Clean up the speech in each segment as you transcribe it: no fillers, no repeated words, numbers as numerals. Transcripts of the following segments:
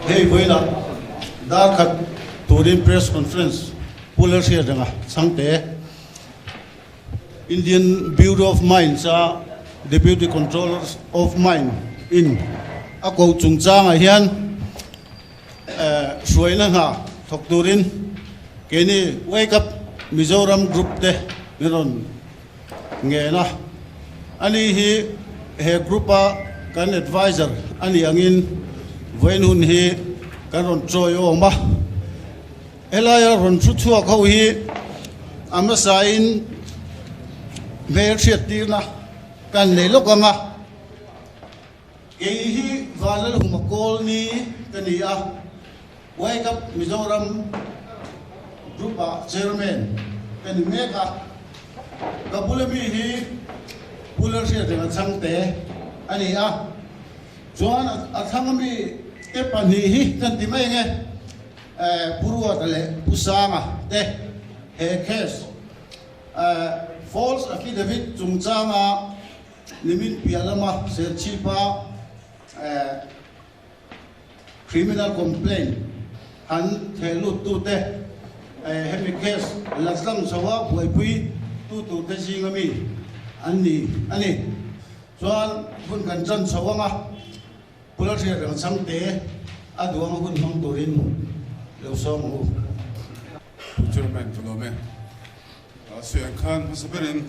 Hei vawilah dar khat turin press conference Pu Lalhriatrenga Chhangte, Indian Bureau of Mines a Deputy Controller of Mine in a koh chungchangah hian hruaina hna thawk turin keini Wake Up Mizoram Group te min rawn ngen a. Ani hi he group a kan advisor a nih angin vawiin hun hi kan rawn chawi awm a. Helaia rawn thu chhuak ho hi a hmasain hmel hriattirna kan nei lawk ang a, kei hi Vanlalhuma Kawlni ka ni a, Wake Up Mizoram Group ah Chairman ka ni mek a, ka bula mi hi Pu Lalhriatrenga Chhangte a ni a, chuan a thlang ami te pahnih hi kan ti mai ang e. Pu Ruata leh Pu Sanga te he case false affidavit chungchanga nimin piah lama Serchhipa criminal complaint han theh lut tute hemi case la tlang chho a buaipui tu turte zinga mi an ni a ni. Chuan hun kan chan chho anga. Pula hriat reng changte a duang hun hmang turin lo sawm ang u. Pu Chairman ka lawm e. Sawi ang khan hmasa berin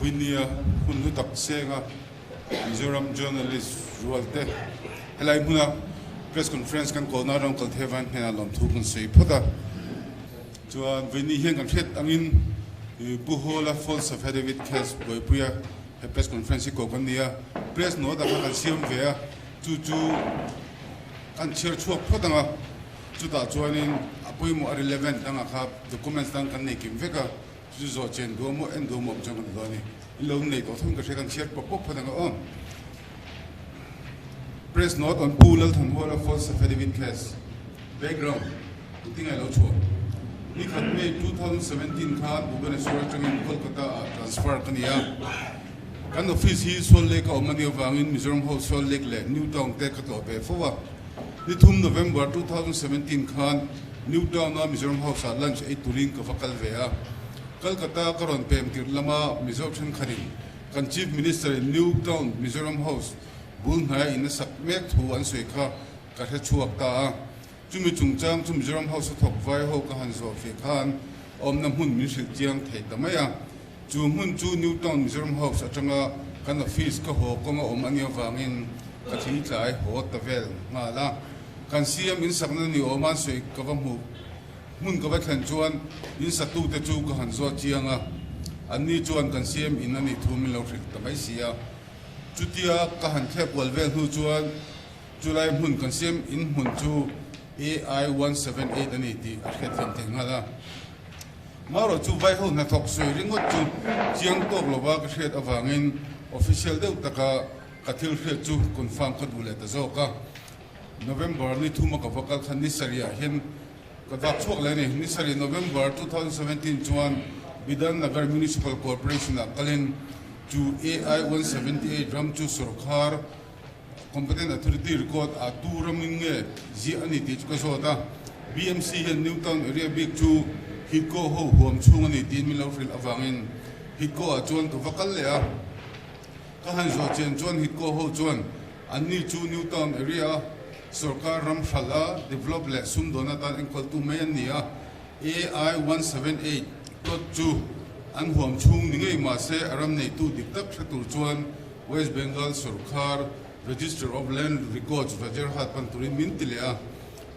Vuinia hun hlu tak senga Mizoram journalist rualte helai hmuna press conference kan kawlna ram kal thevan hnenah lawmthu kan sawi phawt a. Chuan Vuini hian kan hriat angin Pu Hawla false affidavit case buaipuia He press conference hi koh kan ni a, press note ah khan kan siam ve a, chu chu kan chhiar chhuak phawt ang a, chutah chuanin a pawimawh a relevant dangah kha documents dang kan nei kim vek a, chu chu zawh chen duh amaw en duh amaw awm chuan kan ti dawn a ni. In lo nei tawh thung ka hria kan chhiar pawp pawp phawt ang a aw. Press note on Pu Lalthanhuala false affidavit case background. Engtin a lo chhuah? Ni khat May 2017 khan Bhubaneswar atangin Kolkata ah transfer ka ni a. Kan office hi Salt Lake a awm a nih avangin Mizoram ho Salt Lake leh New Town te ka tlawh ve fo a. Ni thum November 2017 khan New Town a Mizoram House ah lunch ei turin ka va kal ve a. Kolkata ka rawn pem tirh lama Mizo thenkhatin kan Chief Minister in New Town Mizoram House bul hnaia in a sak mek thu an sawi kha ka hre chhuak ta a. Chumi chungchang chu Mizoram House a thawk vai ho ka han zawh feh khan awmna hmun min hrilh chiang thei ta mai a. Chu hmun chu New Town Mizoram House atanga kan office ka haw kawnga awm a nih avangin ka thli tlai haw ta vel nghal a. Kan CM insakna ni awma an sawi ka va hmuh hmun ka va thlen chuan insatute chu ka han zawt chiang a, anni chuan kan CM in a nih thu min lo hrilh ta mai si a. Chutia ka han thlep kual vel hnu chuan Chulai hmun kan siam in hmun chu AI 178 a ni tih a hriat thiam thei nghal a. Marawh chu vaiho hnathawk sawi ringawt chu chiang tawk lova ka hriat avangin official deuh taka ka thil hriat chu confirm ka duh leh ta zawk a. November ni thuma ka va kal khan ni sarih ah hian ka vak chhuak leh a ni. Ni sarih November 2017 chuan Bidhan Nagar Municipal Corporation ah kalin chu AI 178 ram chu sorkar Competent Authority record ah tu ramin nge ziah a ni tih chu ka zawt a. BMC hian New Town area bik chu Hidco ho huam chhung a ni tiin min lo hrilh avangin Hidco ah chuan ka va kal leh a. Ka han zawh chian chuan Hidco ho chuan anni chu New Town area a sorkar ram hralh a develop leh sumdawn atan enkawltu mai an ni a. AI 178 plot chu an huam chhung ni ngei mahse a ram neitu dik tak hre tur chuan West Bengal sorkar Register of Land Records Rajarhat pan turin min ti leh a.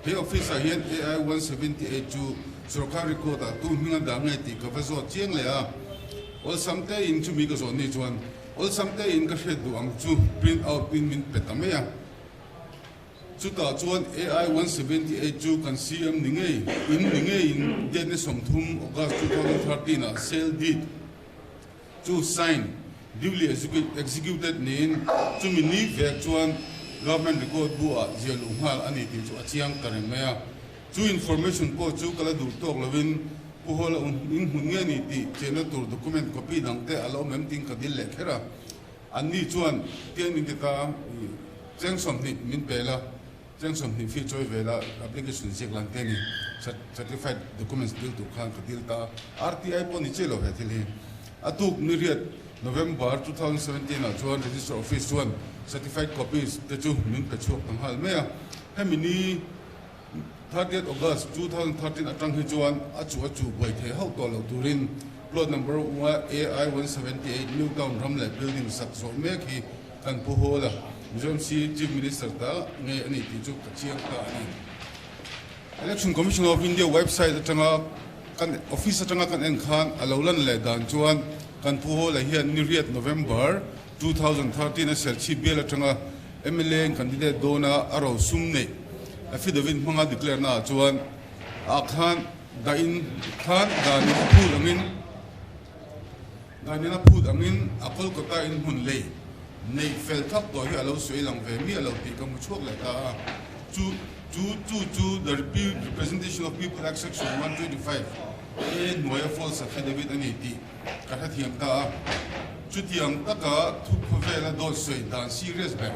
He office ah hian AI 178 chu sorkar record ah tu hming a dah nge tih ka va zawt chiang leh a. Awlsam te in chumi ka zawh ni chuan awlsam te in ka hriat duh ang chu print out in min pe ta mai a. Chutah chuan AI 178 chu kan CM ni ngei in ni ngei in date ni 30 August 2013 ah sale deed Chu sign duly executed niin chumi ni vek chuan Government record bu ah ziah luh nghal a ni tih chu a chiang ta reng mai a. Chu information pawh chu ka la duh tawk lovin Pu Hawla in hmun nge ni tih chenna tur document copy dang te a la awm em tiin ka dil leh kher a. Anni chuan tiang min ti ta, cheng 20 min pel a. Cheng 20 fee chawi vela application ziak lan te a ni. Certified documents dil tur khan ka dil ta a. RTI pawh ni chiah lo he thil hi. A tuk ni riat November 2017 ah chuan Register Office chuan certified copies te chu min pe chhuak ta nghal mai a. Hemi ni 30th August 2013 atang hi chuan a chu a chu buai thei hauh tawh loh turin plot number AI 178 New Town ram leh building sak zawh mek hi kan pu hawl a, Mizoram si Chief Minister ta ngei a ni tih chu ka chiang ta a ni. Election Commission of India website atanga kan office atanga kan en khan a lo lan leh dan chuan kan pu hawl ah hian ni riat November 2013 a Serchhip bial atanga mla in candidate dawna a rosum neih affidavit hmanga declare na ah chuan ah khan dahin khan danin a phut angin danin a phut angin a Kolkata in hmun lei neih fel thak tawh hi a lo sawi lang ve miah lo tih ka hmu chhuak leh ta a. Chu chu chu chu the Representation of People Act Section 125 A hnuaia false affidavit a ni tih ka hrethiam ta a, chutiang taka thu khawvela dawt sawi dan serious ber,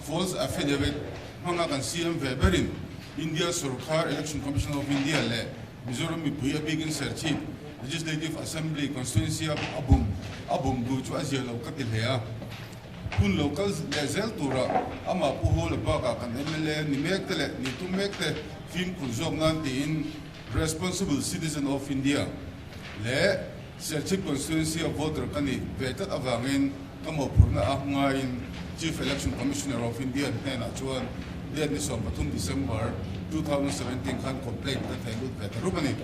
false affidavit, hmanga kan siam ve berin India sorkar, Election Commission of India leh Mizoram mipui a bikin Serchhip Legislative Assembly constituency a bum a bum duh chu a zia lo ka ti hle a. Hun lo kal leh zel tura amah Pu Hawla bakah kan mla ni mek te leh ni tum mek te fimkhur zawk nan tiin Responsible Citizen of India leh Serchhip Constituency a voter ka nih ve tlat avangin ka mawhphurhna a ngaiin Chief Election Commissioner of India hnenah chuan date ni 13 December 2017 khan complaint ka theh lut ve ta rup a ni.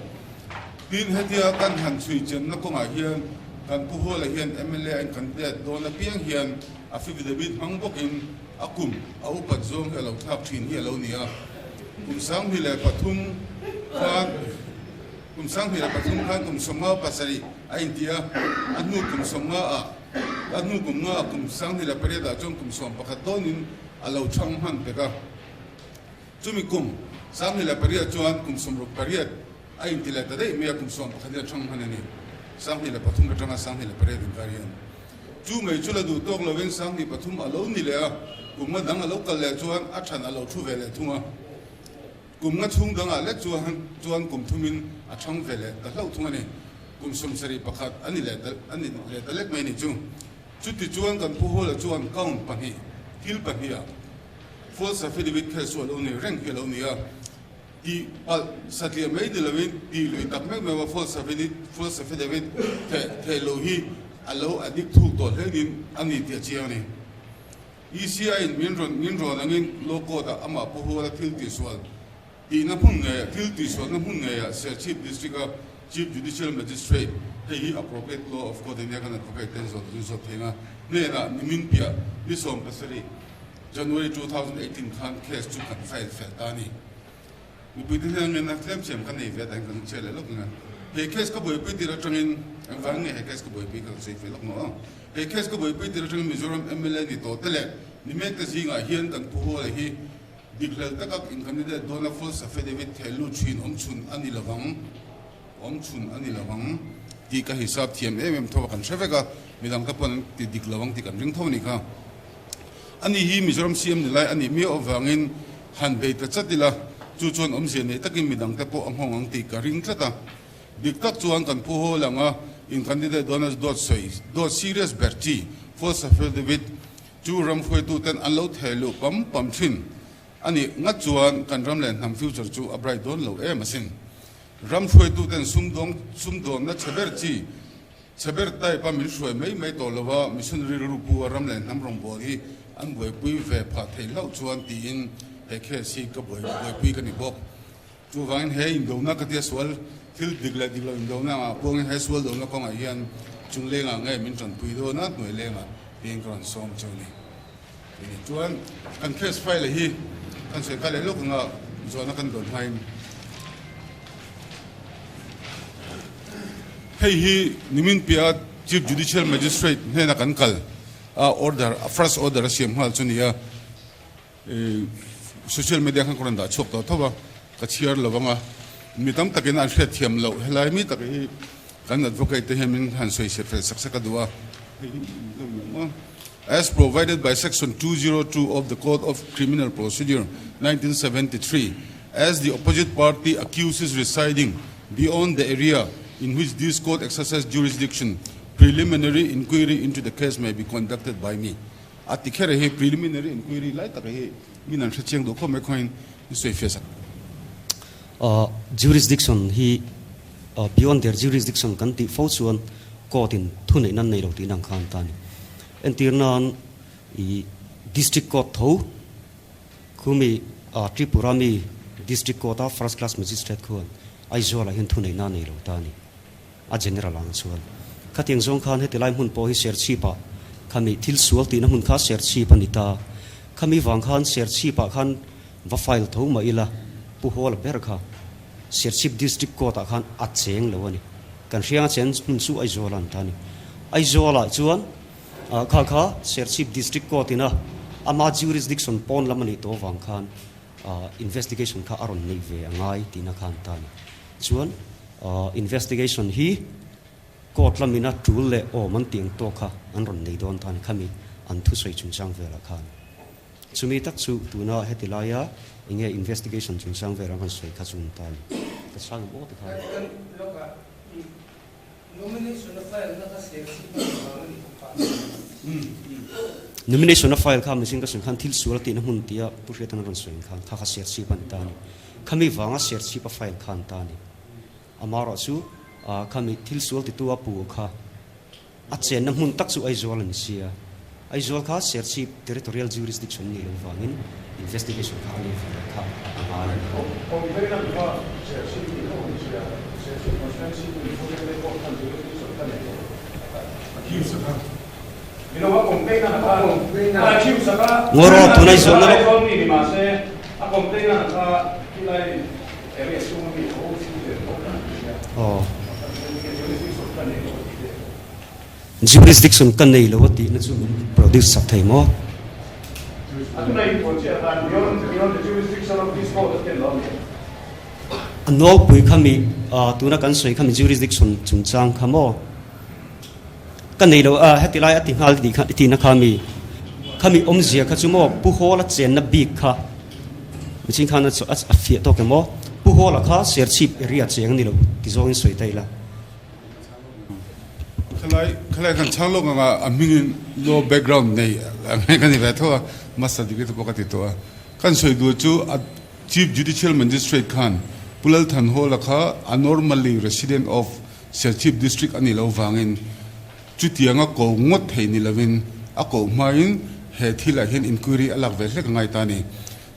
Tin, hetia kan han chhui chenna kawngah hian kan Pu Hawla hian mla a in-candidate dawn apiang hian affidavit hmang bawkin a kum a upat zawng hi a lo thlak thin hi a lo ni a. Kum 2003 khan kum 2003 khan kum 57 a inti a, a hnu kum 50 ah a hnu kum nga ah kum 28 ah chuan kum 11 dawnin a lo chhang hman pek a. Chumi kum 28 chuan kum 68 a inti leh ta daih mai a, kum 11 in a chhang hman a ni. 2003 atanga 2008 inkar hian chu mai chu la duh tawk lovin 2003 a lo ni leh a, kum nga dang a lo kal leh chuan a than a lo thu ve leh thung a. Kum nga chhung dangah lek chuan chuan kum thumin a chhang ve leh ta hlauh thung a ni. Kum 71 a ni leh ta a ni leh ta lek mai a ni chu. Chuti chuan kan Pu Hawla chuan count pahnih thil pahniha false affidavit case chu a lo nei reng hi a lo ni a. Tih palh satliah mai ni lovin tih lui tak meuh meuh a false affidavit false affidavit theh theh loh hi a lo addict thuk tawh hlenin a ni tih a chiang a ni. ECI in min rawn min rawn angin Law Court ah amah Pu Huala thil tihsual tihna hmun ngeiah thil tihsualna hmun ngeiah Serchhip District a Chief Judicial Magistrate hei hi appropriate law of court ania kan advocate ten zawt zui zawt thei anga hnenah nimin piah ni 17 January 2018 khan case chu kan file fel ta a ni. Mipuite hian ngenna tlem thiam ka nei ve ta hian kan chhiar leh lawk ang a. He case ka buaipui tir atangin engvang nge he case ka buaipui ka sawi fe lawk maw aw. He case ka buaipui tir atangin Mizoram mla ni tawh te leh ni mek te zingah hian kan Pu Hawla hi dik hlel taka in candidate dawna false affidavit theh lut thin awm chhun a ni lovang awm chhun a ni lovang tih ka hisap thiam em em tho a kan hre vek a, midang te pawn an ti dik lovang tih kan ring tho a nih kha. Ani hi Mizoram CM ni lai a nih miau avangin han bei ta chat ila, chu chuan awmzia nei takin midang te pawh a nghawng ang tih ka ring tlat a. Dik tak chuan kan Pu Haw langa in candidate dawn a dawt sawi dawt serious ber chi, false affidavit, chu ram hruaitu ten an lo theh luh pam pam thin a nih ngat chuan kan ram leh hnam future chu a bright dawn lo em asin. Ram hruaitu ten sumdawng sumdawnna chhe ber chi, Chhe ber type a min hruai mai mai tawh lo a, missionary rilru a ram leh hnam rawngbâwl hi an buaipui ve phah theih hlauh chuan tiin he case hi ka buai buaipui ka ni bawk. Chuvangin he indona ka tia sual thil dik leh dik lo indona angah puangin he sual dona kawngah hian chung lengah nge min tanpui dawn a, hnuai lengah tiin ka rawn sawm chu a ni. Chuan kan case file hi kan sawi kha leh lawk anga zawhna kan dawn hmain hei hi nimin piah Chief Judicial Magistrate hnena kan kal a order a first order a siam nghal chu ni a social media khan ka rawn dah chhuak tawh tho a ka chhiar lo anga mi tam takin an hriat thiam loh helai mi tak hi kan advocate te hian min han sawi fel sak sak a duh a hei hi. As provided by Section 202 of the Code of Criminal Procedure 1973, as the opposite party accuses residing beyond the area in which this court exercises jurisdiction, preliminary inquiry into the case may be conducted by me. A ti kher hi preliminary inquiry lai tak hi min an hre chiang duh khawp mai khawiin i sawi fiah sak. Jurisdiction hi beyond their jurisdiction kan tih fo chuan court in thuneih nan nei lo tih nang khan ta a ni. Entir nan i district court tho khumi Tripura mi district court a first class magistrate khuan Aizawl ah hian thuneih nan nei lo ta a ni. A general ang chuan khatiang zawng khan heti lai hmun pawh hi Serchhip ah khami thil sual tihna hmun kha Serchhip a ni ta. Khami vang khan Serchhip ah khan va file tho mah ila Pu Hawla ber kha Serchhip District Court ah khan a cheng lo a ni. Kan hriang a chen hmun chu Aizawl ah an ta a ni. Aizawl ah chuan kha kha Serchhip District Court ina ama jurisdiction pawn lam a nih tawh vang khan investigation kha a rawn neih ve a ngai tihna kha an ta a ni. Chuan investigation hi court lamina tul leh awm an tih ang tawk kha an rawn nei dawn ta a ni. Khami an thusawi chungchang velah khan. Chumi tak chu tuna heti laia enge investigation chungchang velah an rawn sawi kha chu an ta a ni. Ka chhang em aw ti khan. Nomination a file kha mihring ka sawi khan thil sual a tihna hmun tia Pu Hriatan a rawn sawi khan kha kha Serchhip a ni ta a ni. Khami vanga Serchhip a file kha an ta a ni. Amaherawh chu khami thil sual titu a pu kha a chenna hmun tak chu Aizawl a ni sia. Aizawl kha Serchhip territorial jurisdiction nih loh vangin investigation kha a nei ve leh kha a ngai a ni. Complainant kha Serchhip nih loh a ni sia, Serchhip constituency chu Mizoram leh pawh khan jurisdiction kha nei lo. Accused a kha. Ni lo a complainant kha a accused a kha Ngawraw tun Aizawl na lawk. Aizawl mi ni mahse a complainant kha khilai area chhung ami OC leh pawh khan a ni sia. Aw. Jurisdiction kha nei lo a tih leh. Jurisdiction ka nei lo a tihna chu min produce sak thei maw? A nawlpui kha mi tuna kan sawi kha mi jurisdiction chungchang kha maw? Ka nei lo a heti lai a ti nghal tih kha tihna kha mi kha mi awmzia kha chu maw Pu Hawla chenna bik kha mihring khan a fiah tawk em aw? Pu Hawla kha Serchhip area cheng a ni lo ti zawngin sawi ta ila. Khalai khalai kan chhang lawk anga a hmingin law background nei ang hi ka ni ve tho a, master degree te pawh ka ti tawh a. Kan sawi duh chu a Chief Judicial Magistrate khan Pu Lalthanhawla kha a normally resident of Serchhip District a nih loh vangin chutianga ko ngawt thei ni lovin a koh hmain he thilah hian inquiry a lak ve hlek a ngai ta a ni.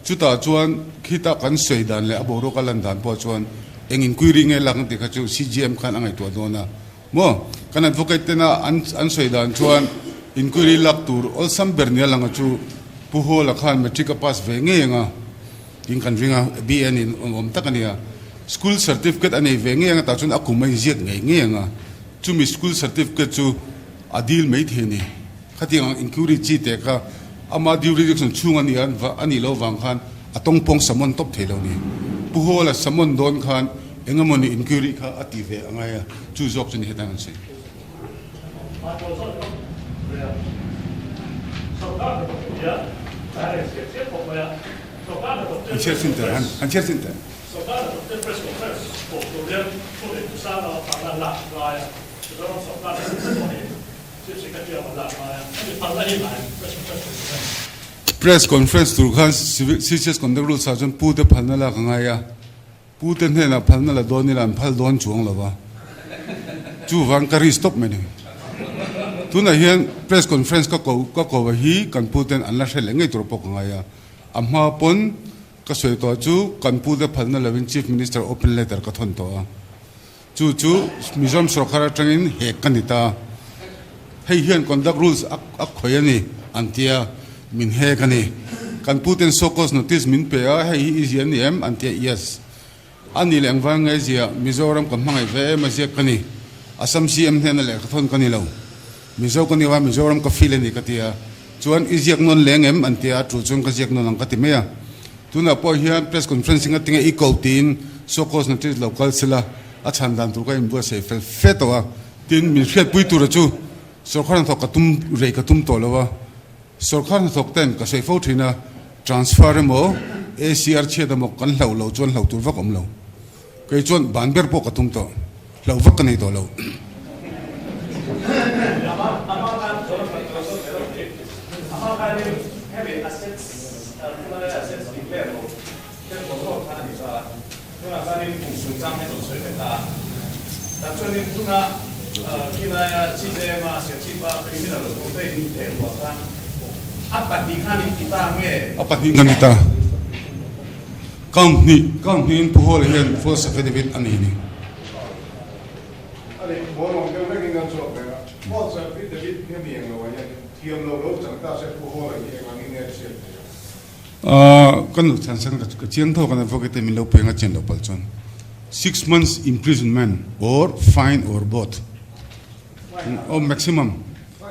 Chutah chuan khita kan sawi dan leh a boruak a lan dan pawh chuan eng inquiry nge lak ang tih kha chu CGM khan a ngaihtuah dawn a maw? Kan advocate tena an an sawi dan chuan inquiry lak tur awlsam ber nia lang a chu Pu Hawla khan matric a pass ve ngei ang a tiin kan ring a, BA nen awm tak a nia. School certificate a nei ve ngei ang a tah chuan a kum a inziak ngei ngei ang a, chumi school certificate chu a deal maithei a ni. Khatiang ang inquiry chi teh kha ama jurisdiction chhung a nih a nih loh vang khan a tawngpawng summon tawp thei lo ni. Pu Hawla summon dawn khan eng emaw ni inquiry kha a ti ve a ngai a, chu zawk chu ni hetan an sawi. Han chhiar chin teh, han chhiar chin teh. Press conference tur khan CCS conduct rules ah chuan pu te phalna lak a ngai a, pu te hnenah phalna la dawn ila an phal dawn chuang lo va, chuvang ka risk tawp mai ni. Tunah hian press conference ka ko ka ko a hi kan pu ten an la hre leh ngei tur pawh ka ngai a, a hma pawn ka sawi tawh chu kan pu te phalna lovin Chief Minister open letter ka thawn tawh a. Chu chu Mizoram sorkar atangin hek ka ni ta. Hei hian conduct rules a khawih a ni an ti a, min hek a ni. Kan puten show cause notice min pe a, hei hi i zia ni em? an ti a, yes. A ni leh engvang nge zia, Mizoram ka hmangaih ve em a ziak ka ni. Assam CM hnena lehkha thawn ka ni lo. Mizo ka ni a, Mizoram ka feel a ni ka ti a. Chuan i ziak nawn leng em? an ti a, a tul chuan ka ziak nawn ang ka ti mai a. Tunah pawh hian press conference hi ngatinge i ko tiin show cause notice lo kal sela a chhan dan tur ka inbuatsaih fel fe tawh a. Tin, min hriatpui tura chu sorkar hnathawk ka tum rei ka tum tawh lo a. Sorkar hnathawk ten ka sawi fo thin a, transfer emaw ACR chhiat emaw kan hlauh loh chuan hlauh tur vak awm lo. Kei chuan ban ber pawh ka tum tawh, hlauh vak ka nei tawh lo. A pahnih kan ti ta. Count hnih, count hnihin Pu Hawla hian false affidavit a nei a ni. Kan lo chhan san ka chiang tho kan advocate te min lo peng a chian loh palh chuan 6 months imprisonment or fine or both or maximum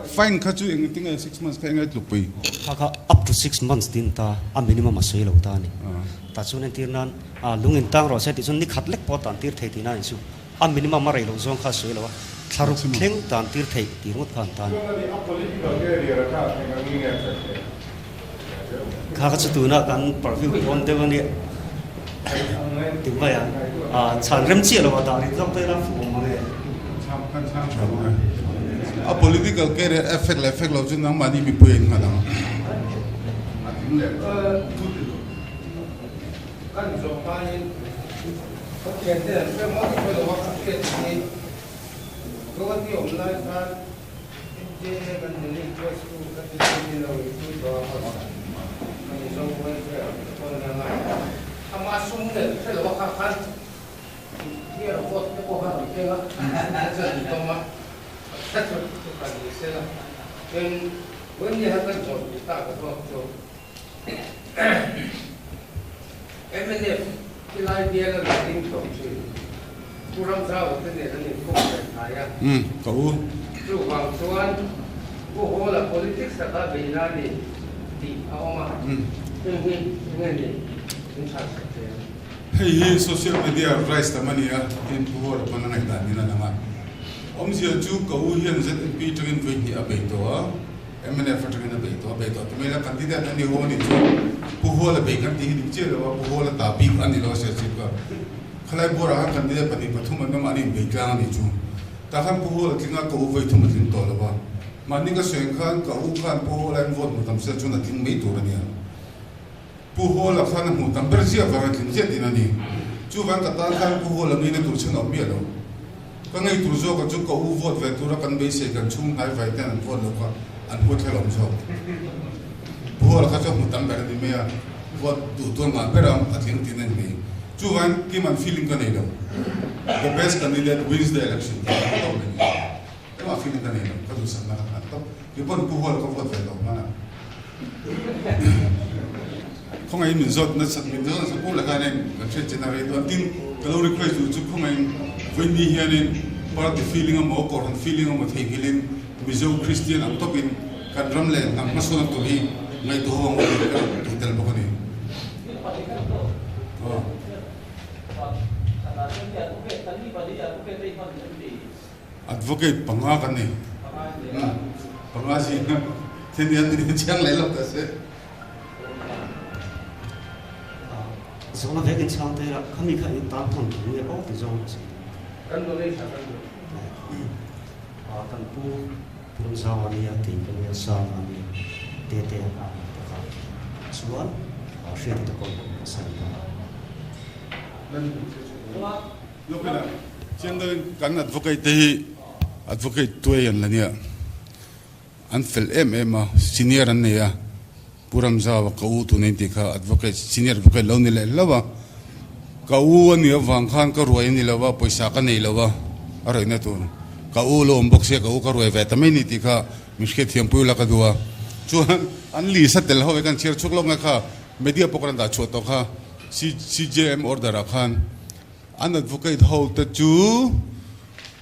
fine kha chu eng tinge 6 months kha eng nge tluk pui. Kha kha up to 6 months tin ta a minimum a sawi lo ta a ni. Tah chuan entir nan lung in tang rawh se tih chuan ni khat lek pawh a tan tir thei tihna a ni chu. A minimum a rei loh zawng kha a sawi lo a, thlaruk thleng tan tir theih tih ringawt kha an tan. Kha kha chu tuna kan purview pawn deuh a nia ti mai a, chhan rem chiah lo a dah rit zawk daih la fuh awm ang e. A political career effect leh effect lo chu nangmahni mipui a innghat ang. Kan zawh hmain ka thiante an hre maw hre lo a ka hriat hi Guwahati awm lai khan MJA kan ni request tu ka ti chu ni lo in tu dawr a hausa ka Mizo welfare ka pawn la ngai ama sum leh hre lo a kha khan clear vote te pawh kha rawn keng a chuan an tawm a ka chu chu kha ni se la chuan Wendy kha kan zawh duh ta ka zawk chu. Mnf khilai bial a lo ding tawh thin. Pu Ramzau te nen an inkawm ve hnai a. Umm ka u. Chuvang chuan Pu Hawla politics taka beihna a ni tih a awm a. Heng hi enge ni in chhan sak thei ang? Hei hi social media rise tam a ni a, tin Pu Hawla pawn a ngaihdan in a lang a. Awmzia chu ka u hian ZNP tangin vawi hnih a bei tawh a. Mnf atangin a bei tawh a, bei tawh ti mai la, candidate a ni ho a nih chuan Pu Huala bei kan tih hi dik chiah lo a, Pu Huala ta bik a ni lo a sia chip ka. Khalai buarah khan candidate pahnih pathum an awm a, an inbei tlang a nih chu. Tah khan Pu Huala tling a, ka u vawi thum a tling tawh lo a. Mahni ka sawi ang khan ka u khan Pu Huala in vote hmu tam sia chuan a tling mai tur a nia. Pu Huala khan a hmuh tam ber ziah vang a tling ziah tin a ni. Chuvang ka tan khan Pu Huala ngei na tur chhan a awm miah lo. Ka ngei tur zawk a chu ka u vote ve tura kan beisei kan chhung hnai vai ten an vote lo kha an huat thlel awm zawk. Pu Huala kha chu a hmu tam ber a ni mai a, vote duh tur ngah ber ang a tling tin a ni mai. Chuvangin kim an feeling ka nei lo. The best candidate wins the election tih ka tawp mai ni. Engmah feeling ka nei lo, ka duhsakna ka hlan tawp. Kei pawn Pu Huala ka vote ve tawh hman a. Khawngaihin min zawt nasat min zawt nasat pawh lakah hian kan hriat chin a rei dawn. Tin, ka lo request duh chu khawngaihin vawiin hianin party feeling emaw kohhran feeling emaw theihnghilhin Mizo Kristian ang tawpin kan ram leh hnam hmasawn tur hi ngaihtuah ho ang u tih ka duh tel bawk a ni. Advocate panga kan ni. Panga zinga then hian min chiang leh lo ta se. Zawhna vek in chhang te a, khami kha in tan thawn thu nge aw ti zawng a sawi dawn. Kan donation kan duh. Kan pu Purumzau a nia, kei ka nia, Sanga a nia, Tete a ni bawk a, chuan Hriati te pawh a sawi dawn. Lawkina chiang deuhin kan advocate te hi advocate tuai an la nia, an fel em em a, senior an nei a, Pu Ramzau a ka u tuna intih kha advocate senior advocate lo ni leh hlauh a, ka u a nih avang khan ka ruai a ni lo a, pawisa ka nei lo a, a rawihna tur ka u lo awm bawk sia ka u ka ruai ve ta mai ni tih kha min hriatthiampui ula ka duh a, chuan an list a tel ho e kan chhiar chhuak lawk nge kha media pawh kan dah chhuah tawh kha. CJM order ah khan an advocate ho te chu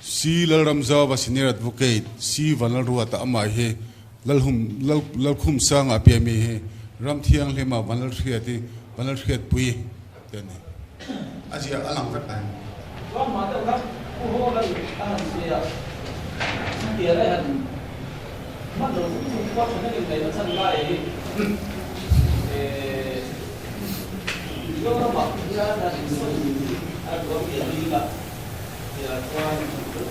C Lalramzauva senior advocate, C Vanlalruata amah hi Lalhum Lalkhumsanga a piah mi hi Ramthianghlima Vanlalhriati Vanlalhriatpui te an ni. A zia a lang vek ang. Chuan mah deuh kha Pu Hawla in a han zia a, chutiang a han. Hman lo chung chung pawh thahnem inneihna chhan lai hi Mizoramah hian an insawi hi a ruam ve bik a, tiah chuan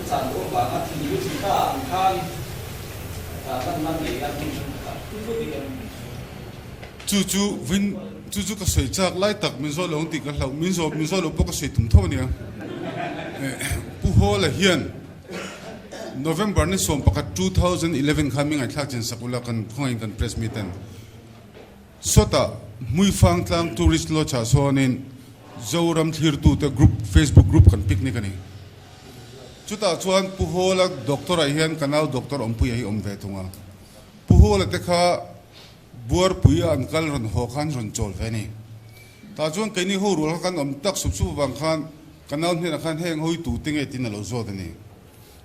chan awm vanga thil hi ta ang khan lanna nei a hmun thenkhatah chu chu dik em? Chu chu vin chu chu ka sawi chak lai tak min zawh lo ang tih ka hlauh min zawh min zawh loh pawh ka sawi tum tho a nia. Pu Hawla hian November ni 11 2011 khan mi ngaihthlak chin sak ula kan khawngaihin kan press meet en sawtah Hmuifang tlang tourist lodge ah sawnin Zoram thlirtute group Facebook group kan picnic a ni. Chutah chuan Pu Hawla doctor ah hian ka nau doctor Awmpuia hi awm ve thung a. Pu Hawla te kha Buarpui a an kal rawn haw khan rawn chawl ve a ni. Tah chuan keini ho rual kha kan awm tak sup sup avang khan ka nau hnenah khan heng hawi tu te nge tiin a lo zawt a ni.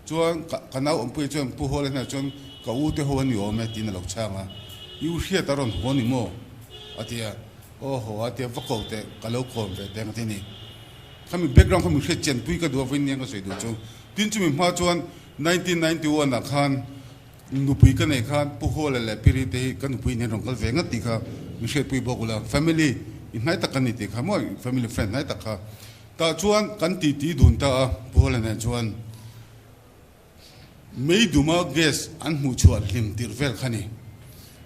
Chuan ka nau awmpuia chuan Pu Hawla hnenah chuan ka u te ho a ni awm e tiin a lo chhang a. I u hriat a rawn haw ni maw? a ti a. Aw haw a tia va ko teh ka lo kawm ve teng a ti a ni. Khami background kha min hriat chianpui ka duh a vawiin nia ka sawi duh chu. Tin chumi hma chuan 1991 ah khan Nupui ka neih khan Pu Hawla leh Pi Rite hi ka nupui nen rawn kal ve ngat tih kha min hriatpui bawk ula, family i hnai tak kan ni tih kha maw, family friend hnai tak kha. Tah chuan kan titi dun ta a, Pu Hawla nen chuan Meiduma gas an hmuh chhuah hlim tirh vel kha ni.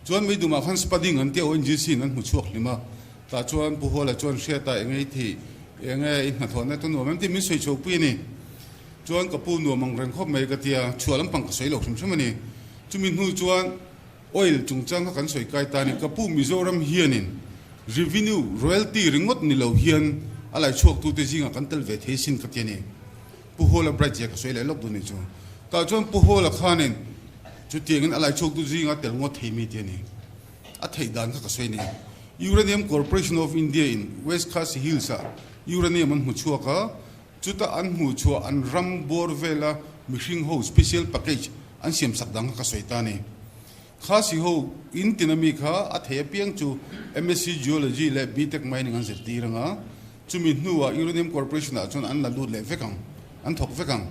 Chuan Meidumah khan spudding an tia ONGC in an hmu chhuak hlim a, tah chuan Pu Hawla chuan hriata eng ei thih, eng nge i hnathawhna te nuam em tih min sawi chhohpui a ni. Chuan ka pu nuam ang reng khawp mai ka tia, chhuah lampang ka sawi lo hrim hrim a ni. Chumi hnu chuan oil chungchang kha kan sawi kai ta a ni. Ka pu Mizoram hianin revenue, royalty ringawt ni lo hian a lai chhuaktute zingah kan tel ve thei sin ka ti a ni. Pu Hawla bright zia ka sawi leh lawk dun ni chu. Tah chuan Pu Hawla khanin chutiangin a lai chhuaktu zingah tel ngawt thei mi ti a ni. A theih dan kha ka sawi a ni. Uranium Corporation of India in West Khasi Hills ah uranium an hmu chhuak a, Chuta an hmuh chhuah an ram bawr vela mihring ho special package an siam sak dang kha ka sawi ta a ni. Khasi ho in tina mi kha a thei apiang chu MSc Geology leh BTech Mining an zirtir ang a, chumi hnuah Uranium Corporation ah chuan an la lut leh vek ang, an thawk vek ang.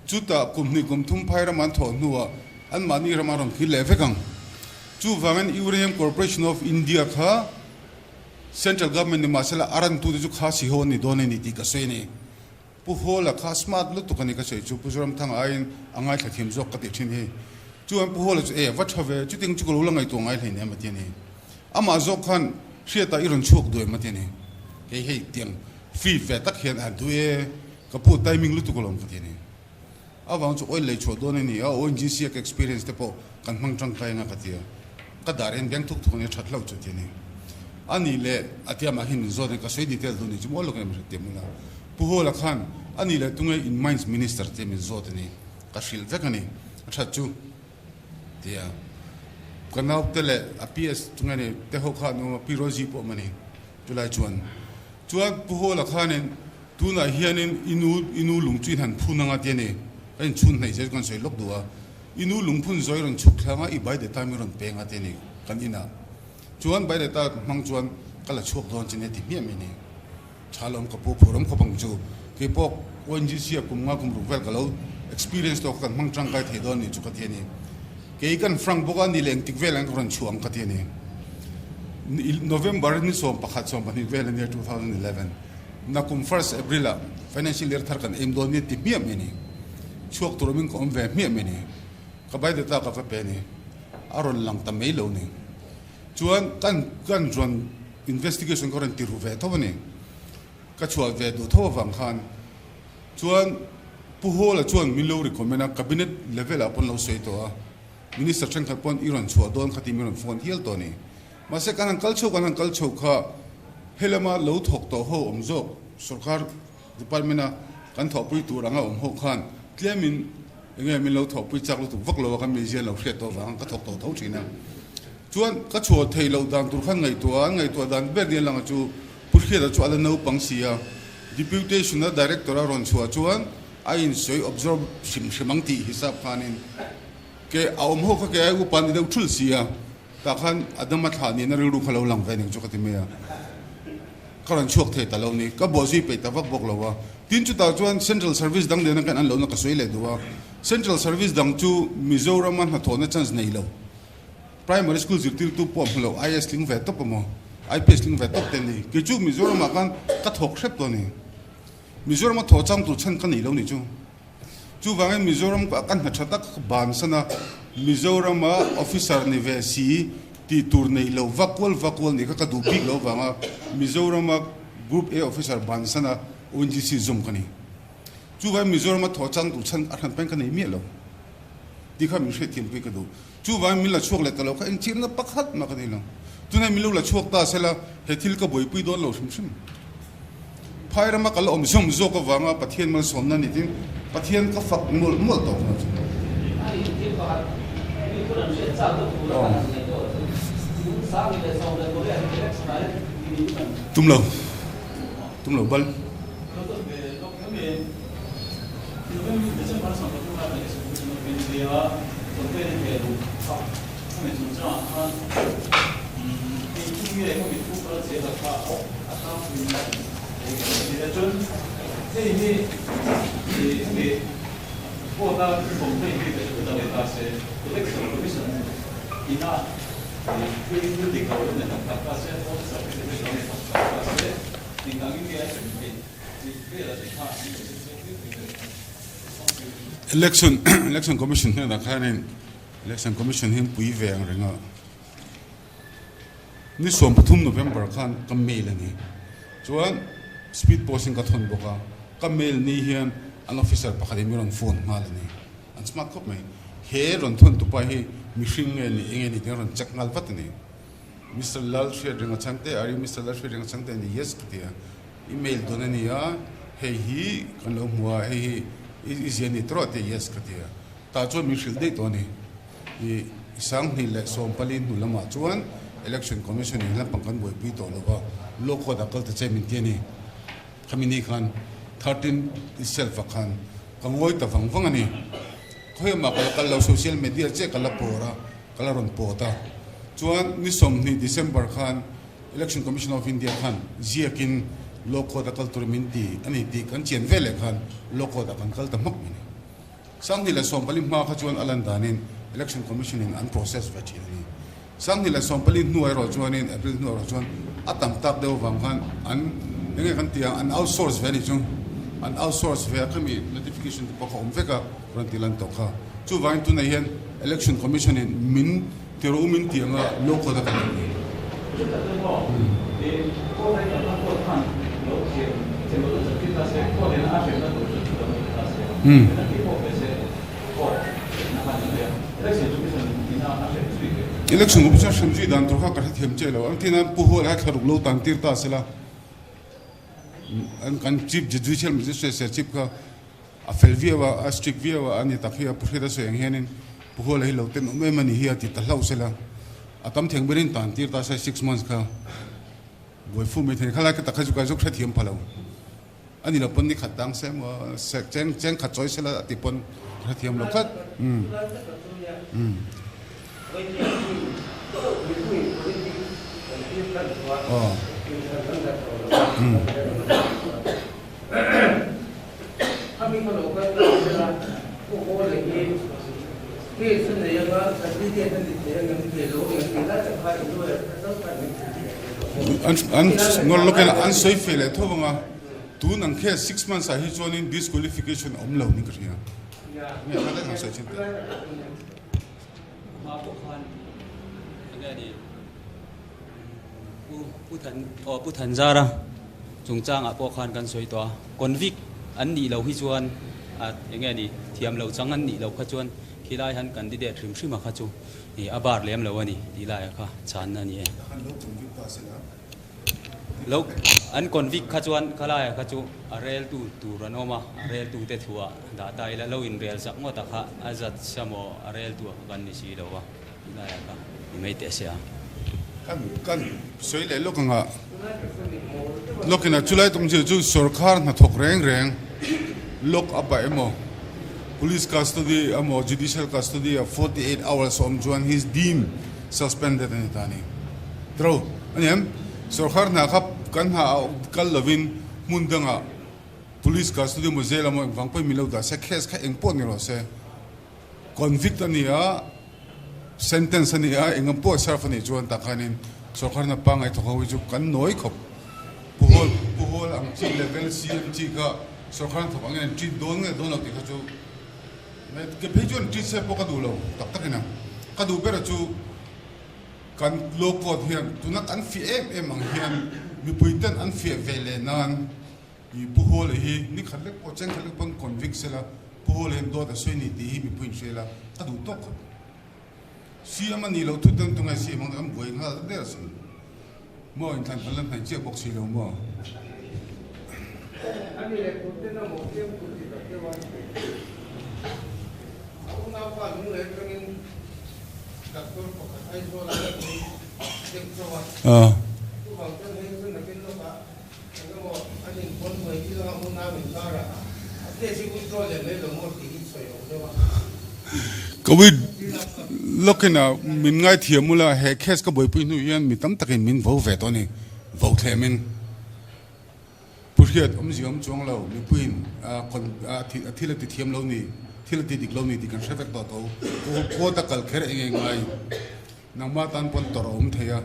Chutah kum hnih kum thum phai rama an thawh hnuah anmahni rama rawn khil leh vek ang. Chuvangin Uranium Corporation of India kha Central Government ni mahsela a rantute chu kha si ho an ni dawn a ni tih ka sawi a ni. Pu Hawla kha smart lutuk a ni ka sawi chu Pu Zoramthanga aiin a ngaithla thiam zawk ka tih thin hi. Chuan Pu Hawla chu e va tha ve, chuting chu ka lo la ngaihtuah ngai hleinem a ti a ni. Amah zawk khan hriatah i rawn chhuak duh em a ti a ni. Hei hei tiang free ve tak hian a han duh e, ka pu timing lutuk alawm ka ti a ni. Avang chu oil lei chhuah dawn a ni a, ONGC a ka experience te pawh kan hmang tangkai anga ka ti a, ka dar en beng thuk thuk a nia that hlauh chu ti a ni. A nih leh a tia mah hi min zawt a ni, ka sawi detail duh ni chu maw lawk em hre tiam ula. Pu Hawla khan a nih leh tunge in mines minister te min zawt a ni, ka hrilh vek a ni, a that chu ti a. Ka naute leh a PS tunge ni te ho kha an awm a, Pi Rosie pawh awm a ni chulai chuan. Chuan Pu Hawla khanin Tunah hianin i nu i nu lung chu i han phun anga ti a ni. Ka inchhun hnaih zel chu kan sawi lawk duh a. I nu lungphun zawi rawn chhuk thlang a, i bai data mi rawn peng a ti a ni kan inah. Chuan bai data hmang chuan ka la chhuak dawn che nia ti hmiah mai a ni. Tha lawm ka pu phur awm khawp ang chu. Keipawh ONGC ah kum nga kum ruk vel ka lo experience tawh kha kan hmang tangkai thei dawn ni chu ka ti a ni. Kei kan frank bawk a ni leh engtik vel ang ka rawn chhuah ang ka ti a ni. November ni 11 12 vel a nia 2011. Nakum first April ah financial year thar kan aim dawn nia ti hmiah mai a ni. Chhuak tur awmin ka awm ve hmiah mai a ni. Ka bai data ka va pe a ni. A rawn lang ta mai lo ni. Chuan kan kan rawn investigation ka rawn ti ru ve tho a ni. Ka chhuah ve duh tho avang khan chuan Pu Hawla chuan min lo recommend a, cabinet level ah pawn lo sawi tawh a. Minister thenkhat pawn i rawn chhuah dawn kha tih min rawn phone hial tawh a ni. Mahse kan han kal chho kan han kal chho kha helama lo thawk tawh ho awm zawk sorkar department a kan thawhpui tur anga awm ho khan tlemin enge min lo thawhpui chak lutuk vak lo a kan mizia lo hriat tawh vang ka thawk tawh tho thin a. Chuan ka chhuah theih loh dan tur khan ngaihtuah a, an ngaihtuah dan ber nia langa chu Pu Hriata chu a la naupang si a, deputation a director a rawn chhuah chuan a insawi observe hrim hrim ang tih hisap khanin ke a awm ho kha ke ai upa ni deuh thul si a. Tah khan Adama thlah nihna rilru kha lo lang ve ning chu ka ti mai a, ka rawn chhuak thei ta lo ni, ka buahzui peih ta vak bawk lo a. Tin chutah chuan Central Service dang nena khan an lohna ka sawi leh duh a, Central Service dang chu Mizorama hnathawhna chance nei lo. Primary school zirtirtu pawh hmu lo IAS tling ve tawp emaw IPS tling ve tawp te an ni. Kei chu Mizoram ah khan ka thawk hrep tawh a ni. Mizoram a thawh chang tur chhan ka nei lo ni chu. Chuvangin Mizoram ah ka hna tha tak bansan a, Mizoram a officer ni ve si tih tur nei lo vakual vakual nih kha ka duh bik lo vanga Mizoram a Group A officer bansan a ONGC zawm ka ni. Chuvangin Mizoram a thawh chang tur chhan a hran pahin ka nei miah lo tih kha min hriatthiam pui ka duh. Chuvangin min la chhuak leh ta lo kha enchirna pakhat mah ka nei lo. Tunah min lo la chhuak ta sela he thil ka buaipui dawn lo hrim hrim. Phai rama ka la awm zawm zawk avanga Pathian malsawmna ni tin Pathian ka fak mawlh mawlh tawh kha chu. Tum lo, tum lo bal. Election Election Commission hnenah khanin Election Commission hi an pui ve ang reng a, ni 13 November khan ka mail a ni. Chuan speed post in ka thawn bawk a, ka mail ni hian an officer pakhat in min rawn phone nghal a ni. An smart khawp mai. He rawn thawn tupa hi mihring nge ni eng nge ni tih an rawn check nghal vat a ni. Mister Lal Hriatrenga Chhangte, Are you Mister Lal Hriatrenga Chhangte? Ni, Yes ka ti a. I mail dawn a ni a, hei hi kan lo hmu a, hei hi i zia ni tawh a ti a, Yes ka ti a. Tah chuan min hrilh daih tawh a ni. I 2014 hnu lamah chuan Election Commission in lampang kan buaipui tawh lo va, Law Court ah kal ta che min ti a ni. Khami ni khan 13 itself ah khan ka ngawi ta vang vang a ni. Khawiamah ka la kal lo, social media chiah ka la pawr a, ka la rawn pawt a. Chuan ni 20 December khan Election Commission of India khan ziakin Law Court a kal tur min ti a ni tih kan chian veleh khan Law Court ah kan kal ta hmak mai a ni. 2014 hma kha chuan a lan danin Election Commission in an process ve thin a ni. 2014 hnuah erawh chuanin April hnuah erawh chuan a tam tak deuh avang khan an eng nge kan tih ang an outsource ve a nih chu. An outsource ve a khami notification te pawh kha awm vek a rawn ti lan tawh kha. Chuvangin tunah hian Election Commission in min ti rawh u min tih anga law code a kan awm ni. Election Commission a hrem zui dan tur kha ka hrethiam chiah lo. Ang tina Pu Huala hi thlaruk lo tan tir ta sela an kan Chief Judicial Magistrate Serchhip kha A fel viau a, a strict viau a, a ni tak hi a pu hriat a sawi ang hianin Pu Huala hi lo ten awm em a ni hi a ti ta hlauh sela. A tam theng berin tan tir ta se 6 months kha buai fu mai thei. Khalai ka tak kha chu ka zuk hrethiam pha lo. A ni lo pawn ni khat tang se emaw cheng cheng khat chawi sela a ti pawn ka hrethiam lo tlat. Umm. Umm. Aw. Umm. An ngawr lawk in an sawi feh leh tho vang a, tun ang khe 6 months ah hi chuanin disqualification a awm lo niin ka hria. Nge kha daih han sawi chin teh. Hma pawh khan enge ni Pu Pu Than aw Pu Thanzara chungchangah pawh khan kan sawi tawh a, convict an nih loh hi chuan a enge ni thiam loh chang an nih loh kha chuan khilai han candidate hrim hrim a kha chu ih a bar lem lo a ni tih laiah kha chhanna a ni e. Lo an convict kha chuan khalaia kha chu a reltu tur an awm a, a reltu te thuah dah ta ila lo inrel sak ngawt a kha a zat sa maw a reltu a kha kan ni si lo a tih laiah kha ni mai teh se a. Kan kan sawi leh lawk anga lawkin a chulai tum chu chu sorkar hnathawk reng reng lawk a paih emaw police custody emaw judicial custody a 48 hours a awm chuan he is deemed suspended a ni ta a ni. Tro a ni em? Sorkar hna kha kan hna ah kal lovin hmun dangah Police custody emaw jail emaw engvang pawhin min lo dah se case kha engpawh ni rawh se convict a ni a. sentence a ni a, eng ang pawh serve a nih chuan tah khanin sorkar hna pangngai thawk ho hi chu kan nawi khawp. Pu Hawl, Pu Hawl ang chi level CM chi kha sorkar hna thawk angin an treat dawn nge dawn lo tih kha chu ke phei chuan treat se pawh ka duh lo tak takin a. Ka duh ber chu kan law court hian tuna kan fiah em em ang hian mipui ten an fiah ve leh nan I Pu Hawla hi ni khat lek pawh cheng khat lek pawn convict sela Pu Hawla hian dawt a sawi ni tih hi mipui in hria la ka duh tawk khawp. CM a nih loh thut dawn tunge CM ang an buai nghal der asin. Maw inthlan kan la hnaih chiah bawk si lo maw? A ni leh kut ten a mawh chiam tur ti tak deuh a ni. A unaupa hnung leh atangin doctor pakhat Aizawl a pui deuh chauh a. Chuvang chuan hei chu nakin lawkah Ka ui lawkin a min ngaithiam ula he case ka buaipui hnu hian mi tam takin min vo ve tawh a ni, vo thlem in. Pu Hriat awmzia awm chuang lo, mipuiin a thil a ti thiam lo ni, thil a ti dik lo ni tih kan hre vek tawh tho. Court a kal kher eng eng ngai. Nangmah tan pawn tawrh a awm thei a,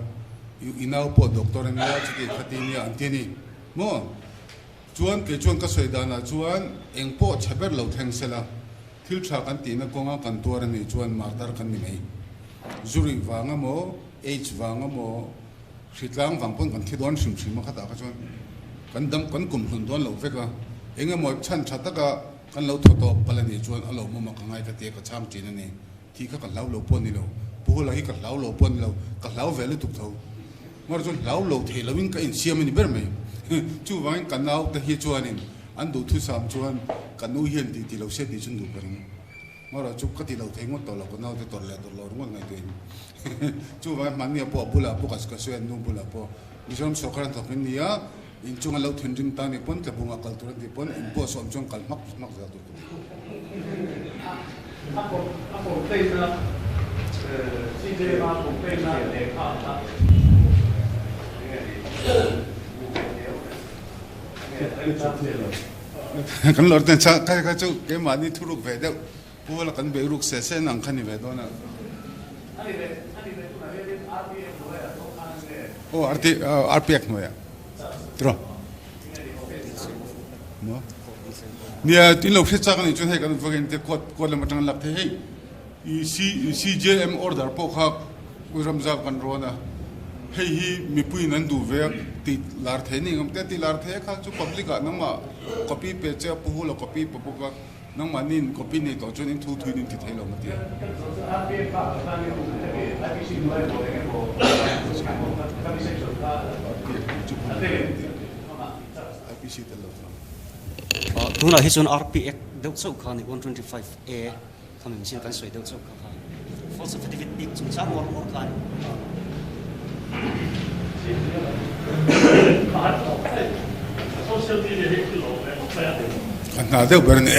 i nau pawh doctor a nia, chuti khati nia an ti a ni maw? Chuan kei chuan ka sawi danah chuan eng pawh chhe ber lo thleng se la, thil tha kan tihna kawnga kan tuar a nih chuan martar kan ni mai. Zurih vang emaw, AIDS vang emaw, hritlang vang pawn kan thi dawn hrim hrim a khatah kha chuan kan dam kan kum hlun dawn lo vek a, eng emaw chhan tha taka kan lo thaw tawp palh a nih chuan a lawmawm a ka ngai ka ti a, ka chhang thin a ni. Thih kha ka hlau lo pawh a ni lo, Pu Hula hi ka hlau lo pawh a ni lo, ka hlau ve lutuk tho. Mar chuan hlau lo thei loin ka insiam a ni ber mai. Chuvangin ka nau te hi chuanin an duhthusam chuan ka nu hian tih ti lo se tih chu an duh ka ring. Marawh chu ka ti lo thei ngawt tawh lo, ka nau te tawrh leh tawrh lo ringawt ngaihtuahin. Chuvangin hmanni ah pawh a bulah pawh ka sawi a, nu bulah pawh Mizoram sorkar an thawk in nia, inchung an lo thinrim ta ni pawn tlabungah kal tur an tih pawn in pawh sawm chuan kal hmak hmak zel tur ka ti. A complaint na CJ a complaint na lehkha a ta Kan lawr ten cha kha kha chu keimahni thuruk ve deuh Puala kan beih ruk se se nang kha ni ve dawn a. Aw RT RPX hnuaiah tiraw. Maw? Nia tin lo hre chak a nih chuan hei kan vakin te court court lam atang an lak thei hei i C CJM order pawh kha Ramzau kan rawn a hei hi mipuiin an duh ve a tih lar thei ni ngam te tih lar thei a kha chu public ah nangmah copy pe che a pu hul a copy pe bawk a nangmahniin copy nei tawh chuan in thu thuin in ti thei lo ma ti a. IPC tel lo chuan. Tunah hi chuan RP Act deuh chauh kha a ni, 125 A kha mi mihring kan sawi deuh chauh kha kha false affidavit bik chungchang ngawr ngawr kha a ni. A hna deuh ber a ni.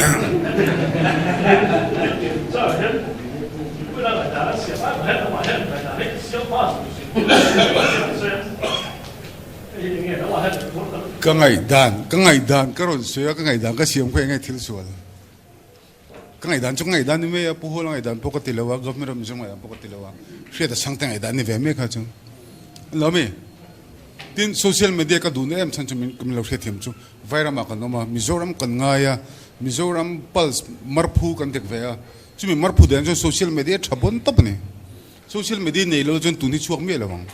Ka ngaihdan, ka ngaihdan ka rawn sawi a, ka ngaihdan ka siam kha enge thil sual? Ka ngaihdan chu ka ngaihdan ni mai a, Pu Hawla ngaihdan pawh ka ti lo a, Government of Mizoram ngaihdan pawh ka ti lo a, Hriata Chhangte ngaihdan ni ve mai kha chu. An lo mi? Tin, social media ka duhna em chhan chu min min lo hriatthiam chu Vairamah kan awm a, Mizoram kan ngai a, Mizoram pulse marphu kan dek ve a, chumi marphu dan chuan social media tha bawn tawp a ni. Social media nei lo chuan tun hi chhuak miah lo ang.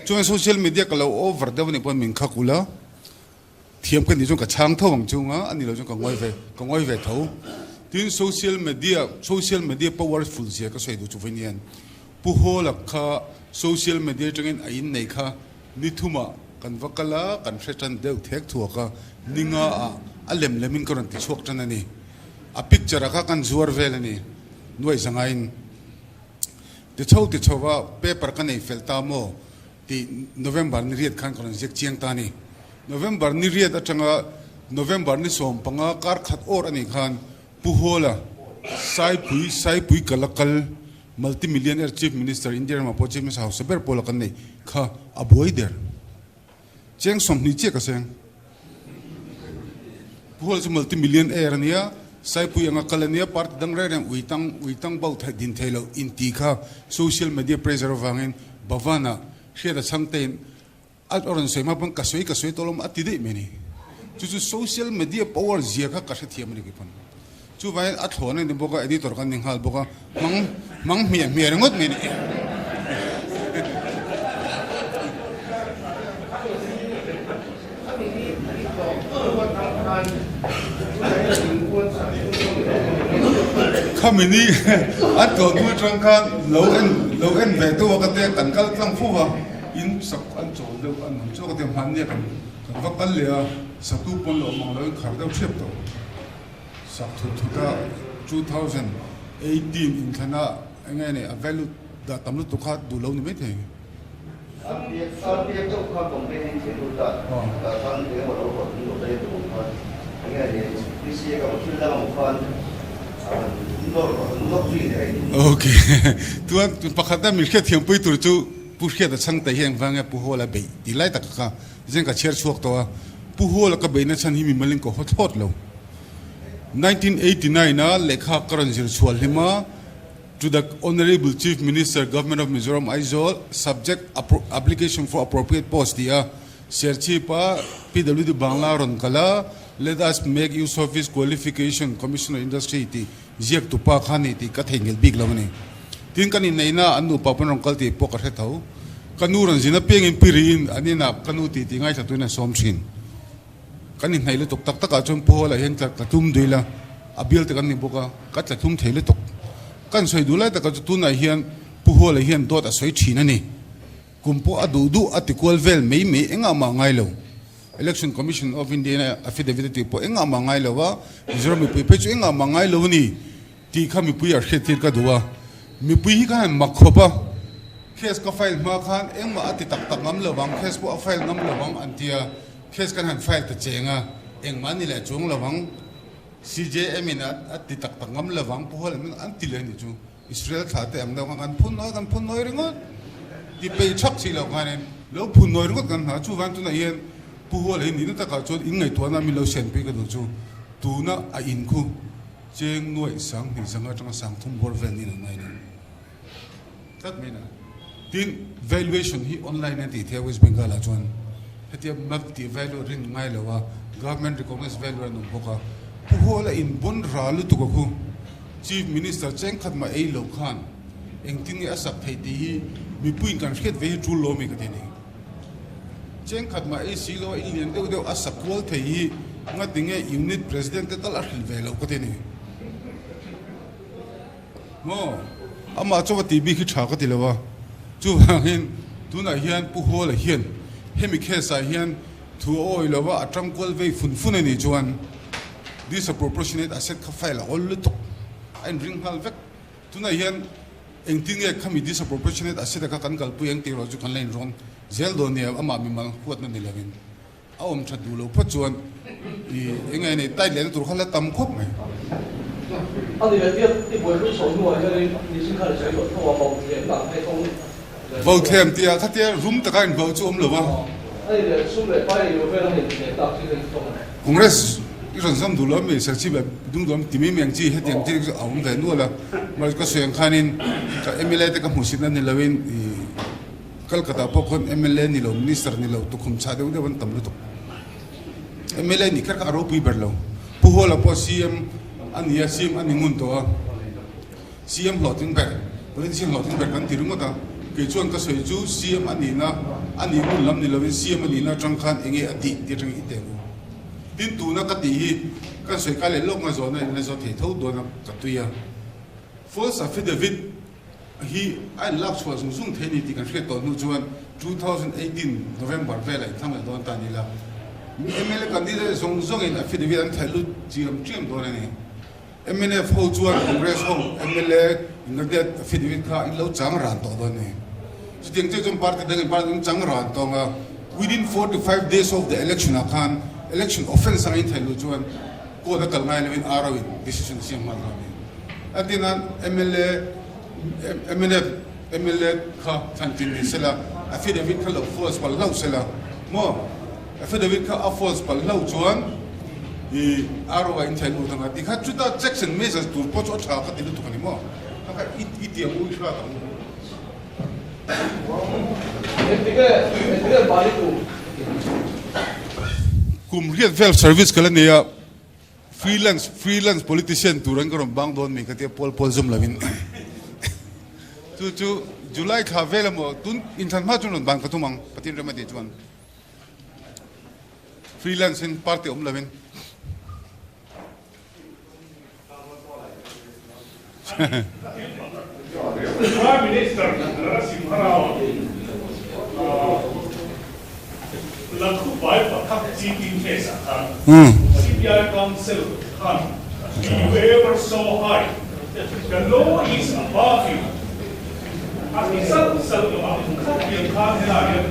Chuan social media ka lo over deuh anih pawn min khak ula, thiam ka nih chuan ka chhang tho ang chung a, ani lo chuan ka ngawi ve, ka ngawi ve tho. Tin social media, social media powerful zia ka sawi duh chu vawiin hian Pu Hawla kha social media atangin a innei kha ni thumah kan va kal a, kan hre tan deuh thek thuak a, ni nga ah a lem lemin ka rawn ti chhuak tan a ni. A picture ah kha kan zuar vel a ni, nuaih zangain. Ti chho ti chho va paper ka nei fel ta maw tih November ni riat khan ka rawn ziak chiang ta a ni. November ni riat atanga November ni 15 kar khat awr a nih khan Pu Hawla Saipui Saipui Kalakal Multi Millionaire Chief Minister India ramah pawh Chief Minister hausa ber pawla kan nei kha a buai der. Cheng 20 chiah ka seng. Pu Hawla chu multi millionaire a nia. Saipui anga kal ania party dang reng reng ui tang ui tang bauh theih din thei loh inti kha social media pressure avangin Bhavan-ah hriat a chhang tein a rawn sawi hma pawn ka sawi ka sawi tawh lawm a ti daih mai a ni. Chu chu social media power zia kha ka hrethiam a ni kei pawn. Chuvangin a thlawn a ni bawk a, editor kan ni nghal bawk a, hmang hmang hmiah hmiah ringawt mai a ni. Khami ni a tlawh hnu atang khan lo en lo en ve deuh a ka tia kan kal tlang fo va, in sak an chawl deuh an awm chu ka tia hmanni a kan kan va kal leh a, satu pawn lo awm ang lo in khar deuh ṭhiap tawh. Sak thut thut a 2018 inthlana eng nge ni a value dah tam lutuk kha duh lo ni maithei. RPF deuh kha complaint in thil lut a, tah khan eng emaw lo rawt in lo daih a duh khan eng nge ni PCA ka thil dang ang khan an nawr an nawr zui leh a in. Ok chuan pakhat a min hriatthiampui tur chu Pu Hriata Chhangte hi engvang nge Pu Hawla beih tih lai tak kha Zeng ka chhiar chhuak tawh a, Pu Hawla ka beihna chhan hi mimal in ka haw thlawt lo. 1989 a lehkha ka rawn zir chhuah hlim a, To the Honourable Chief Minister, Government of Mizoram, Aizawl, Subject, Application for Appropriate Post tih a Serchhip a PWD Bangla rawn kal a, Let us make use of his qualification, Commissioner Industry tih ziak tupa kha ni tih ka theihnghilh bik lo a ni. Tin kan inneihna an nupa pawn rawn kal tih pawh ka hre tho. Ka nu rawn zin apiangin pi riin an inah ka nu tih tih ngaithla tuin an sawm thin. Kan inhnaih lutuk tak takah chuan Pu Hawla hian tla tlum dui la, a bial te kan ni bawk a, ka tla tlum thei lutuk. Kan sawi duh lai takah chu tunah hian Pu Hawla hian dawt a sawi thin a ni. Kum pawh a duh duh a ti kual vel mai mai engah mah ngai lo. Election Commission of India in a affidavit a tih pawh engah mah ngai lo a, Mizoram mipui phei chu engah mah ngai lo a ni tih kha mipui a hriat tir ka duh a. Mipui hi khan han mak khawp a, case ka file hma khan engmah a ti tak tak ngam lo vang, case pawh a file ngam lo vang an ti a, case kan han file ta cheng a, engmah a ni leh chuang lo vang, CJM in a ti tak tak ngam lo vang, Pu Hawlin an ti leh a nih chu. Israel thla te ang deuh khan kan phun nawi kan phun nawi ringawt ti peih thak si loh khanin lo phun nawi ringawt kan hna. Chuvang tunah hian Pu Huala hi nihna takah chuan in ngaihtuahna min lo sianpui ka duh chu tuna a in khu cheng nuaih sang hnih zanga atanga sang thum bawr vel niin an ngai lo tlat mai na. Tin, valuation hi online an tih theih a West Bengal ah chuan hetia map tih value rin ngai lo a government recognized value an awm bawk a. Pu Huala in bon ra lutuk a khu. Chief Minister chengkhat mah ei lo khan engtin nge a sak theih tih hi mipuiin kan hriat ve hi tul lo mi ka ti a ni. Chengkhat mah ei si lo a in lian deuh deuh a sak kual thei hi ngati nge unit president te tal a hrilh ve lo ka ti a ni. Maw? Amah chaw a tih bik hi tha ka ti lo a, chuvangin tunah hian Pu Hawla hian hemi case ah hian thu a awi lo a, a tangkual vei fun fun a nih chuan Disproportionate asset kha file a awl lutuk a inring nghal vek. Tunah hian engtin nge khami disproportionate asset a kha kan kalpui ang tih erawh chu kan la inrawn zel dawn nia, amah mimal huatna ni lovin a awm that duh lo phawt chuan i eng nge nei tight lehna tur kha la tam khawp mai. A ni leh tiat i buai lut chho hnuah hianin nichin khan i sawi tawh tho a, vau thlem lah phei kawng leh Vau thlem tia khatia rum taka invau chu awm lo va. A ni leh sum leh pai ei lo vel a hei leh tak chi hei tawng. Congress i rawn zawm duh lo ami Serchhip leh Dungduam ti mai mai ang chi hetiang chi chu a awm ve nual a, mahse ka sawi ang khanin ka mla te ka hmuhsitna ni loin i Calcutta pawh khawn mla ni lo minister ni lo tukhum chhah deuh deuh an tam lutuk. Mla nih kher kha a ropui ber lo. Pu Hawla pawh CM a ni a, CM a ni ngun tawh a. CM hlawhtling ber, politician hlawhtling ber kan ti ringawt a, kei chuan ka sawi chu CM a nihna, a nih ngun lam ni lovin CM a nihna atang khan eng nge a tih tih atangin i teh u. Tin, tuna ka tih hi kan sawi kai leh lawk nga zawhna in la zawh thei tho dawn a ka tui a. False affidavit hi a in lak chhuah zung zung thei ni tih kan hriat tawh hnu chuan 2018 November velah in thlang leh dawn ta ni la. Mla candidate zawng zawngin affidavit an thaih lut chiam chiam dawn a ni. Mnf ho chuan Congress ho mla United affidavit kha in lo chang ran tawh dawn a ni. Chutiang chiah chuan party dangin party dang chang ran tawng a, within 45 days of the election ah khan election offence anga in theih luh chuan court a kal ngai lovin RO in decision a siam nghal dawn a ni. A tin a mla mnf mla kha thlan tin ni sela affidavit kha lo false palh hlauh sela maw affidavit kha a false palh hlauh chuan. I RO ah in thlai lut anga tikha chuta checks and measures tur pawh chu a tha ka ti lutuk a ni maw? Kha kha i ti ang u i hrat ang u. Kum riat vel service ka la nei a, freelance freelance politician tur an ka rawn bang dawn mai ka tia pawl pawl zum lovin chu chu July thla vel emaw tun inthlan hma chuan rawn ban ka tum ang Pathian rem a tih chuan. Freelance in party awm lovin. Prime Minister Narasimha Rao Lakhu Bai Pathak cheating case ah khan CBI counsel khan you ever so high the law is above you A ti salh salh lo a, khatiang khan helai hian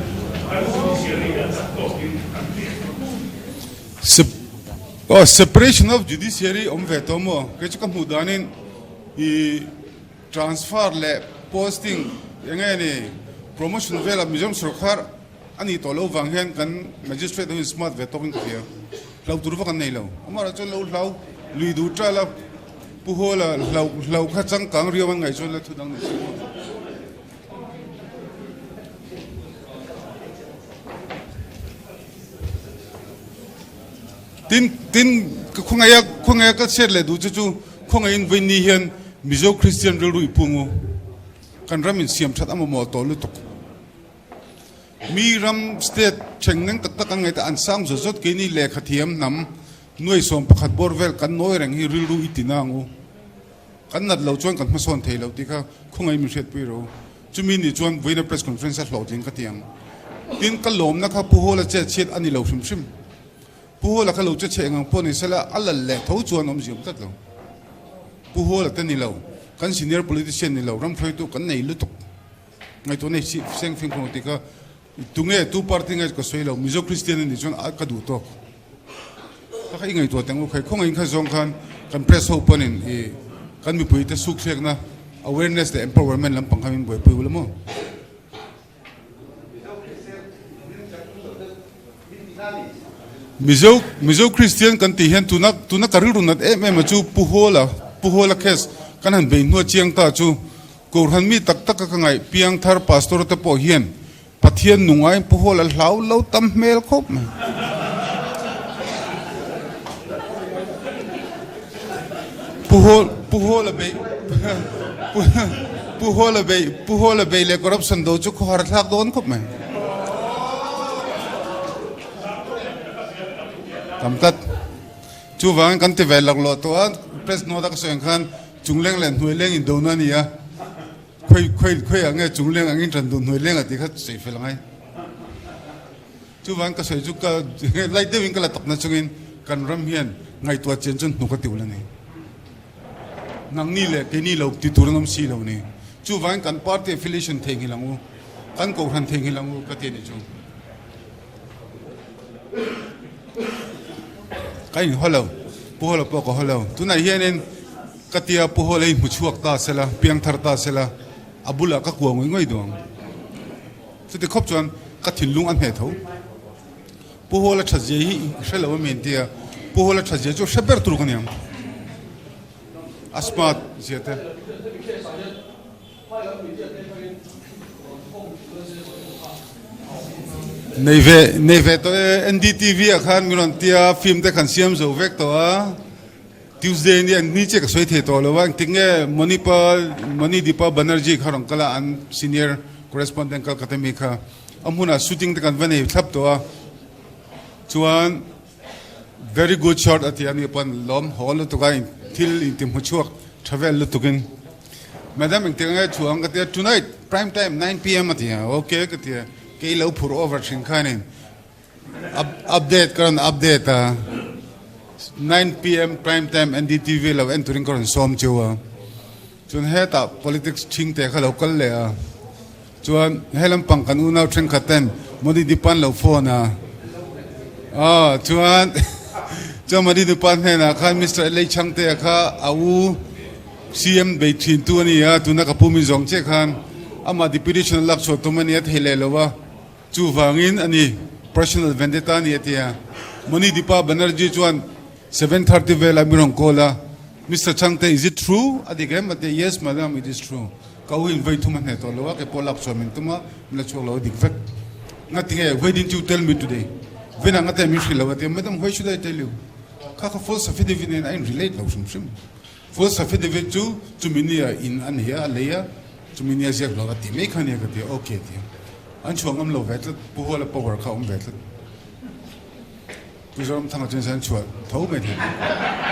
kan judiciary a chak tawkin kan hria. Aw separation of judiciary awm ve tawh maw? Kei chu ka hmuh danin i transfer leh posting eng nge ni promotion velah Mizoram sorkar a nih tawh loh vang hian kan magistrate ho in smart ve tawkin ka hria. Hlau tur vak an nei lo. Amaherawh chuan lo hlau lui duh ṭal a, Pu Hawla hlau hlau kha changkang riau an ngaih chuan la thu dang ni si maw? Tin tin ka khawngaih a khawngaih a ka chhiat leh duh chu chu khawngaihin vawiin hian Mizo Kristian rilru i pung u. Kan ram in siam that a mamawh tawh lutuk. Mi ram state thengneng tak tak an ngaih ta an sang zawt zawt keini lehkha thiam hnam nuai 11 bawr vel kan nawi reng hi rilru i ti na ang u. Kan nat lo chuan kan hmasawn thei lo tih kha khawngaih min hriatpui ro. Chumi ni chuan vawiina press conference a hlawhtling ka ti ang. Tin, ka lawmna kha Pu Hawla che chhiat a ni lo hrim hrim. Pu Hawla kha lo che chhe engang pawh ni sela a lal leh tho chuan awmziam tlat lo. Pu Hawla te ni lo, kan senior politician ni lo, ram hruaitu kan nei lutuk. Ngaihtuah nei si seng fing khawng tih kha tunge tu party nge ka sawi lo Mizo Christian a nih chuan a ka duh tawk. Kha kha i ngaihtuah teng u khai khawngaihin kha zawng khan kan press ho pawnin i kan mipui te suk thlekna awareness leh empowerment lampang kha min buaipui ula maw. Mizo Mizo Christian kan tih hian tuna tuna ka rilru nat em em a chu Pu Hawla Pu Hawla case kan han bei hnuah chiang ta chu Kohhran mi tak taka ka ngaih piang thar pastor te pawh hian Pathian nungain Pu Hawla hlau lo tam hmel khawp mai. Pu Hawl Pu Hawla beih Pu Hawla beih Pu Hawla beih leh corruption do chu khawhar thlak dawn khawp mai. Tam tlat. Chuvangin kan ti ve laklawh tawh a, press note a ka sawi ang khan Chungleng leh hnuaileng indona a ni a, khawi khawi khawiah nge chungleng angin ṭan duh hnuaileng a tih kha sawi fel angai. Chuvang ka sawi chu ka light deuhin ka la takna chungin kan ram hian ngaihtuah chian chuan hnuk a ti ul a ni. Nangni leh keini lo ti tur an awm si lo ni. Chuvangin kan party affiliation theihnghilh ang u, kan kohhran theihnghilh ang u ka ti a nih chu. Ka in haw lo, Pu Hawla pawh ka haw lo. Tunah hianin ka tia Pu Hawla hi hmu chhuak ta sela, piang thar ta sela, a bulah ka kua ngawih ngawih duh ang. Chuti khawp chuan ka thinlung a hneh tho. Pu Hawla tha zia hi i hre lo ami an tia, Pu Hawla tha zia chu hre ber tur ka ni ang. A smart zia te. Nei ve nei ve tawh e NDTV ah khan min rawn tia film te khan siam zo vek tawh a Tuesday ni an ni chiah ka sawi thei tawh lo a engtik nge Monipa Monidipa Banerjee kha rawn kal a an senior correspondent Calcutta mi kha a hmunah shooting te kan va nei thlap tawh a chuan Very good shot a ti a ni pawn lawm haw lutuk a thil inti hmu chhuak tha vel lutuk in Madam engtik ange thu ang ka ti a tonight prime time 9 pm a ti a ok ka ti a kei lo phur over thin khan in update ka rawn update a 9 pm prime time NDTV lo en turin ka rawn sawm cheu a chuan hetah politics thing te kha lo kal leh a Chuan he lampang kan unau thenkhat ten Modi Dipan lo phone a, aw chuan chuan Modi Dipan hnenah khan Mister LA Chhangtea kha a u CM bei thin tu a ni a, tuna ka pu min zawng chiah khan amah deputation a lak chhuah tum a ni a thei leh lo a, chuvangin a ni personal vendetta a ni a ti a. Moni Dipa Banerjee chuan. 7:30 velah min rawn call a, Mister Chhangte is it true? A dik em? A ti a, Yes madam it is true. Ka u in vawi thum a hneh tawh lo a, kei pawh lak chhuah min tum a, min la chhuak lo a dik vek. Ngatinge, why didn't you tell me today? Vinah ngate min hrilh lo a ti a, Madam why should I tell you? Kha kha false affidavit nen a in relate lo hrim hrim. False affidavit chu chumi nia in a nei a, a lei a, chumi nia ziak lo a ti mai kha nia ka ti a, okay a ti a. An chhuah ngam lo ve tlat, Pu Huala power kha a awm ve tlat. Pu Zoramthanga chuan sawn chhuah tho mai thei.